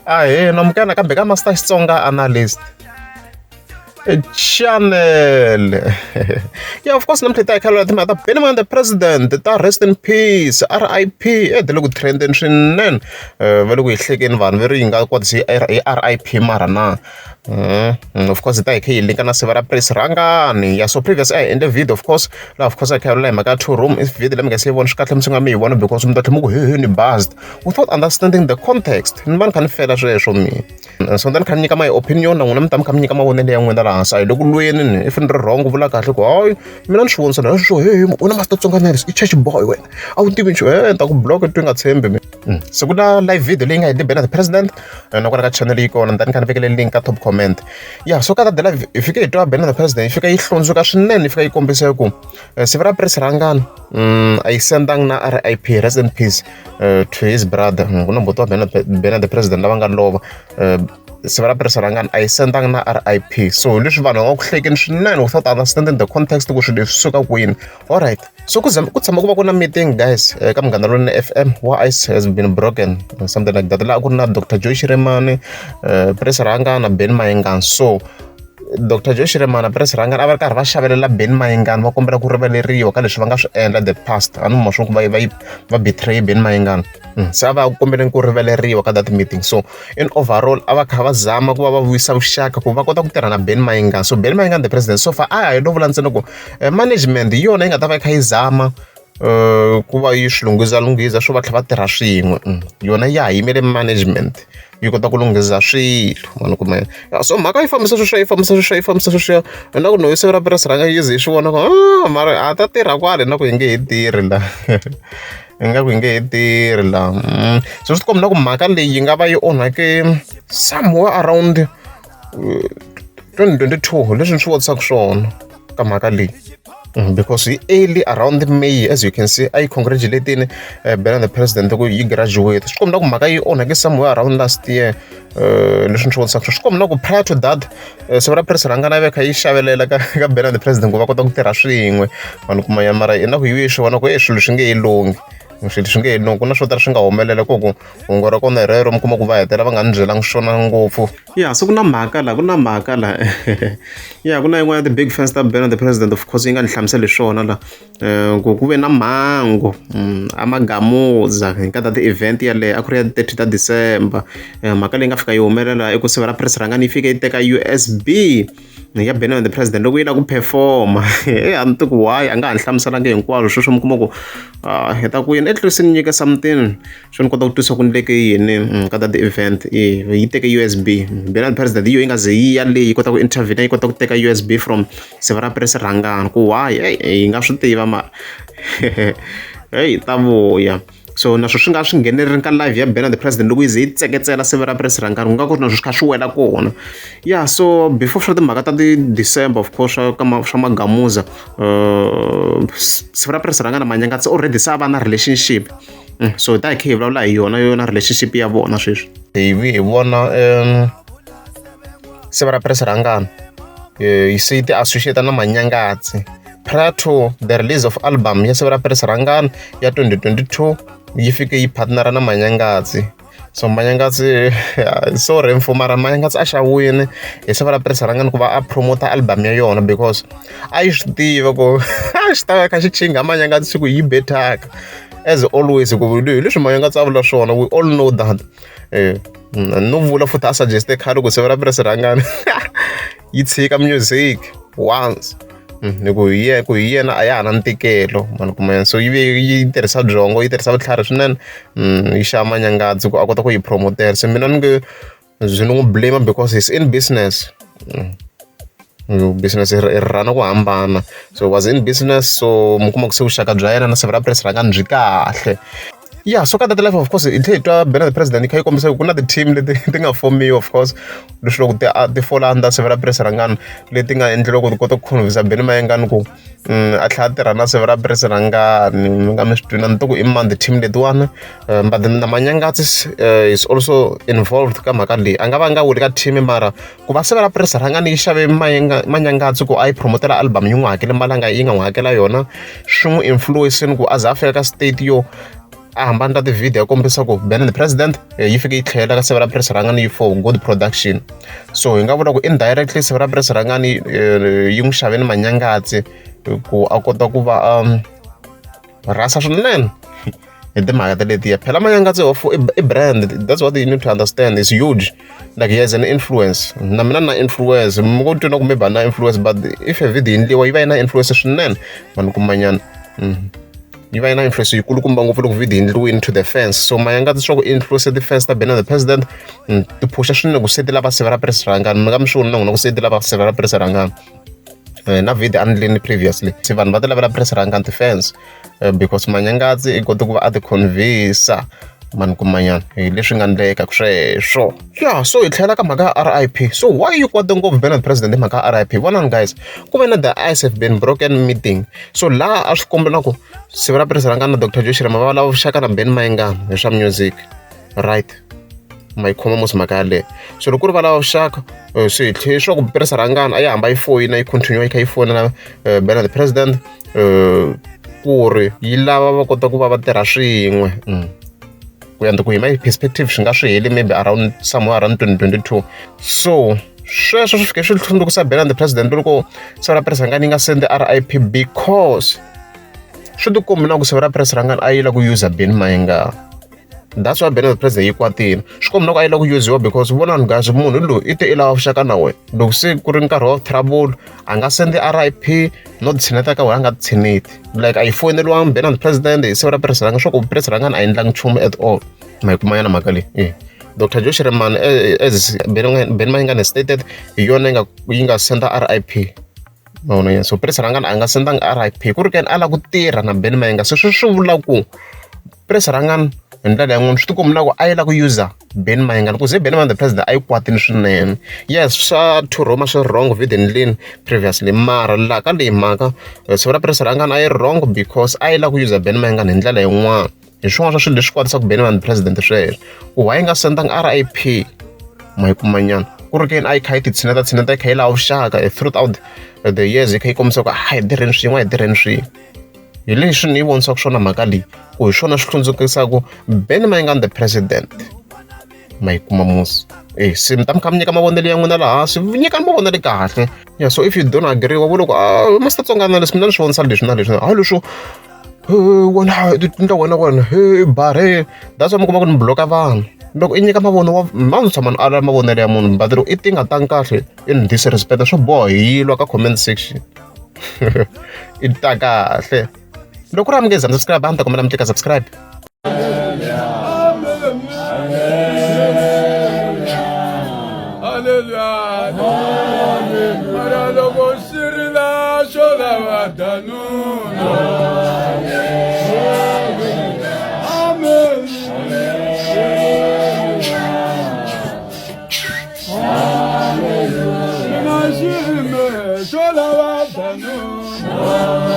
Ahee, namukela nakambe ka Master Xitsonga Analyst channel. Yeah, of course namuntlha hi ta hi kha timhaka ta Benny the President ta rest in peace RIP e ti le ku trendeni swinene. Va le ku hi hlekeni vanhu va ri yi nga kotisi hi RIP mara na. Of course hi ta hi kha hi linka na siva ra Prince Rhangani. Yeah, so previous a hi endle video, of course laha, of course a hi kha hi vulavula hi mhaka ya two room. If video leyi mi nga se yi vona, swi kahle mi sungula mi yi vona because mi ta tlhela mi ku he ni buzzed without understanding the context. Ni va ni kha ni fela sweswo mina, so ni ta ni kha ni nyika my opinion, na n'wina mi ta mi kha mi nyika mavonelo ya n'wina laha hansi. A hi le ku lweni ni if ni ri wrong, vula kahle ku hayi, mina ni swi vonisa la swo he wena Master Tsonga Analyst i church boy, wena a wu tivi nchumu. He ni ta ku block twi nga tshembi mina. Se ku na live video leyi nga hi Benny the President na kwala ka channel yi kona, ni ta ni kha ni vekele link ka top comment. Ya, so ka ta live hi fike hi twa Benny the President yi fika yi hlundzuka swinene, yi fika yi kombisa ku siva ra Prince Rhangani a yi sendanga na RIP, rest in peace, to his brother. Ku na mbuti wa Benny the President lava nga lova. Siva ra Prince Rhangani a yi sendanga na RIP, so leswi vanhu va nga ku hlekeni swinene without understanding the context ku swilo leswi suka kwini. Alright, so ku ku tshama ku va ku na meeting, guys, ka Munghana Lonene FM wa ice has been broken, something like that, laha ku ri na Dr Joe Shirimani, Prince Rhangani na Benny Mayengani. So Dr Joe Shirimani na Prince Rhangani a va ri karhi va xavelela Benny Mayengani, va kombela ku rivaleriwa ka leswi va nga swi endla the past. A ni ma swa ku va betray Benny Mayengani. Se a va kombeleni ku rivaleriwa ka that meeting. So in overall a va kha va zama ku va va vuyisa vuxaka ku va kota ku tirha na Benny Mayengani. So Benny Mayengani the President so far a hi lo vula ntsena ku management hi yona yi nga ta va yi kha yi zama ku va yi swi lunghiza lunghiza swo va tlhela va tirha swin'we. Yona ya ha yimele management yi kota ku lunghisa swilo mani kuma. So mhaka yi fambisa sweswiya, yi fambisa sweswiya, yi fambisa sweswiya na ku no siku ra Prince Rhangani yi ze yi swi vona ku ah, mara a ta tirha kwale na ku hi nge he tirhi la, ingaku hi nge he tirhi la. So swi tikomba na ku mhaka leyi yi nga va yi onhake somewhere around 2022, leswi ni swi vonisaka swona ka mhaka leyi, because hi early around May, as you can see, a yi congratulate-ini Benny the President ku yi graduate. Swi komba ku mhaka yi onhake somewhere around last year, leswi ni swi vonisaka swona. Swi komba na ku prior to that, siku ra Prince Rhangani a va kha yi xavelela ka Benny the President ku va kota ku tirha swin'we vanhu kuma ya. Mara i na ku yi swi vona ku e swilo swi nge he lunghi, swilo swi nge he lunghi, ku na swo tala swi nga humelela ku hungu ra kona hi rero. Mi kuma ku va hetelela va nga ni byelangi swona ngopfu. Ya, so ku na mhaka la, ku na mhaka la. Ya, ku na yin'wana ya ti-big fans ta Benny the President, of course, yi nga ni hlamusela hi swona la ku ve na mhangu a Magamuza hi ka ta ti-event yaleyo a ku ri ya 30 ta December. Mhaka leyi nga fika yi humelela i ku siva ra Prince Rhangani yi fike yi teka USB ya Benny the President loko yi lava ku performa. E a ni tivi ku why a nga ha ni hlamuselangi hinkwaswo sweswo. Mi kuma ku hi ta ku yini, at least ni nyike something swo ni kota ku twisa ku ni le ka yini ka that event. Yi teke USB Benny the President, yi yo yi nga ze yi ya leyi yi kota ku intervene, yi kota ku teka USB from siva ra Prince Rhangani ku why hi nga swi tiva mara heyi ta vuya. So naswo swi nga swi nghenelerile ka live ya Benny the President loko yi ze yi tseketsela siva ra Prince Rhangani, ku nga ku ri na swi kha swi wela kona. Ya, so before swa timhaka ta ti-December, of course, swa ka swa Magamuza, siva ra Prince Rhangani Manyangatsi already se a va na relationship. So hi ta hi kha hi vulavula hi yona yona relationship ya vona sweswi. Hi vona siva ra Prince Rhangani yi se yi ti associate na Manyangatsi prior to the release of album ya siva ra Prince Rhangani ya 2022. Yi fike yi partnera na Manyangatsi. So Manyangatsi, sorry mfo, mara Manyangatsi a xaviwini hi siva ra Prince Rhangani ku va a promota album ya yona because a yi swi tiva ku a xi ta va kha xi chinga Manyangatsi xi ku yi betaka as always, ku hi leswi Manyangatsi a vula swona. We all know that. No vula futhi a suggest khale ku siva ra Prince Rhangani yi tshika music once hi ku hi yena, ku hi yena a ya ha na ntikelo mani kuma. So yi ve yi tirhisa byongo, yi tirhisa vutlhari swinene, yi xava Manyangatsi ku a kota ku yi promotela. Se mina ni nge byi ni n'wi blame because he's in business. Business i rana ku hambana, so was in business. So mi kuma ku se vuxaka bya yena na siva ra Prince Rhangani byi kahle. Ya, so ka that life, of course, hi tlhela hi twa Benny the President yi kha yi kombisa ku na ti-team leti ti nga fomiwa, of course, leswi loko ti fall under siva ra Prince Rhangani, leti nga endleriwa ku ti kota ku convince Benny Mayengani ku a tlhela a tirha na siva ra Prince Rhangani. Mi nga mi swi twi na ni ku i mani ti-team letiwani, but na Manyangatsi is also involved ka mhaka leyi. A nga va a nga weli ka team, mara ku va siva ra Prince Rhangani yi xave Manyangatsi ku a yi promotela album, yi n'wi hakele mali a nga yi nga n'wi hakela yona, swi n'wi influence-ini ku a za a fika ka state yo A hamba endla ti-video ya kombisa ku Benny the President yi fike yi tlhela ka Siva ra Prince Rhangani for good production. So hi nga vula ku indirectly Siva ra Prince Rhangani yi n'wi xaveni Manyangatsi ku a kota ku va rhasa swinene hi timhaka ta letiya. Phela Manyangatsi of i brand, that's what you need to understand, is huge. Like he has an influence. Na mina na influence, mi ngo twi na ku maybe a na influence, but if a video yi endliwa yi va yi na influence swinene vanhu kumanyana. Yi va yi na influence yikulukumba ngopfu loko video yi endliwile to the fans. So Manyangatsi swa ku influence ti-fans ta Benny the President ti phusha swinene ku se ti lava Siva ra Prince Rhangani. Mi nga mi swi voni na n'wina ku se ti lava Siva ra Prince Rhangani. Na video a ndleni previously se vanhu va ti lavela Prince Rhangani ti-fans because Manyangatsi i kote ku va a ti convince mani kumanyana hi leswi nga endleka sweswo. Ya, so hi tlhela ka mhaka ya RIP. So why yi kwate ngopfu Benny the President hi mhaka ya RIP? Vonani guys, ku ve na the ice have been broken meeting. So laha a swi komba na ku Siva ra Prince Rhangani na Dr Joe Shirimani va lava vuxaka na Benny Mayengani hi swa music, right? Ma yi khoma mos mhaka yaleyo. So loko ku ri va lava vuxaka, se hi tlhe swa ku Prince Rhangani a yi hamba yi foyina yi continue yi kha yi fonela Benny the President ku ri yi lava va kota ku va va tirha swin'we. Ku ya ku hi my perspective swi nga swi heli maybe around somewhere around 2022. So sweswo swi fike swi hlundzukisa Benny the President loko Siva ra Prince Rhangani yi nga sendi RIP, because swi tikombi na ku Siva ra Prince Rhangani a yi lava ku use Benny Mayengani. That's why Benny the President yi kwatile. Swi komba na ku a yi lava ku uziwa because vonani guys, munhu loyi i te i lava vuxaka na wena, loko se ku ri nkarhi wa trouble a nga sendi RIP no tshineta ka wena, a nga tshineti. Like a yi foyineliwangi Benny the President hi Siva ra Prince Rhangani, swa ku Prince Rhangani a endlangi nchumu at all. Ma yi kuma yana mhaka leyi? E Dr Joe Shirimani, as Benny Mayengani stated, hi yona yi nga senda RIP. Ma vona? So Prince Rhangani a nga sendanga RIP ku ri keni a lava ku tirha na Benny Mayengani. Se sweswo swi vula ku Prince Rhangani hi ndlela yin'wana swi tikomba na ku a yi lava ku user Benny Mayengani, ku ze Benny Mayengani the President a yi kwatile swinene. Yes, swa two Roma swi wrong video ndleni previously, mara laha ka leyi mhaka Siva ra Prince Rhangani a yi wrong because a yi lava ku user Benny Mayengani hi ndlela yin'wana. Hi swin'wana swa swilo leswi kwatisaka Benny Mayengani the President sweswo ku why yi nga sendanga RIP. Ma yi kumanyana ku ri keni a yi kha yi ti tshineta tshineta, yi kha yi lava vuxaka throughout the years, yi kha yi kombisa ku a hi tirheni swin'we, a hi tirheni swin'we. Hi leswi ni yi vonisaka swona mhaka leyi ku hi swona swi hlundzukisaka Benny Mayengani the President. Ma yi kuma musi? E se mi ta mi kha mi nyika mavonelo ya n'wina laha hansi, nyikani mavonelo kahle. Yeah, so if you don't agree, wa vula ku a Master Tsonga na leswi mina ni swi vonisa leswi na leswi, hayi leswo wena ndla wena wena he bare. That's why mi kuma ku ni block-a vanhu loko i nyika mavono wa ma ndzi tshama ni ala mavonelo ya munhu, but loko i ti nga tangi kahle i ni disrespect, swo boha hi yilwa ka comment section. I ta kahle loko ku ri a mi nge za subscribe, a ni ta kombela mi tlika subscribe. Hallelujah. Mara loko xi ri la xo lava danuna. Amen. Mina xirime xo lava danuna.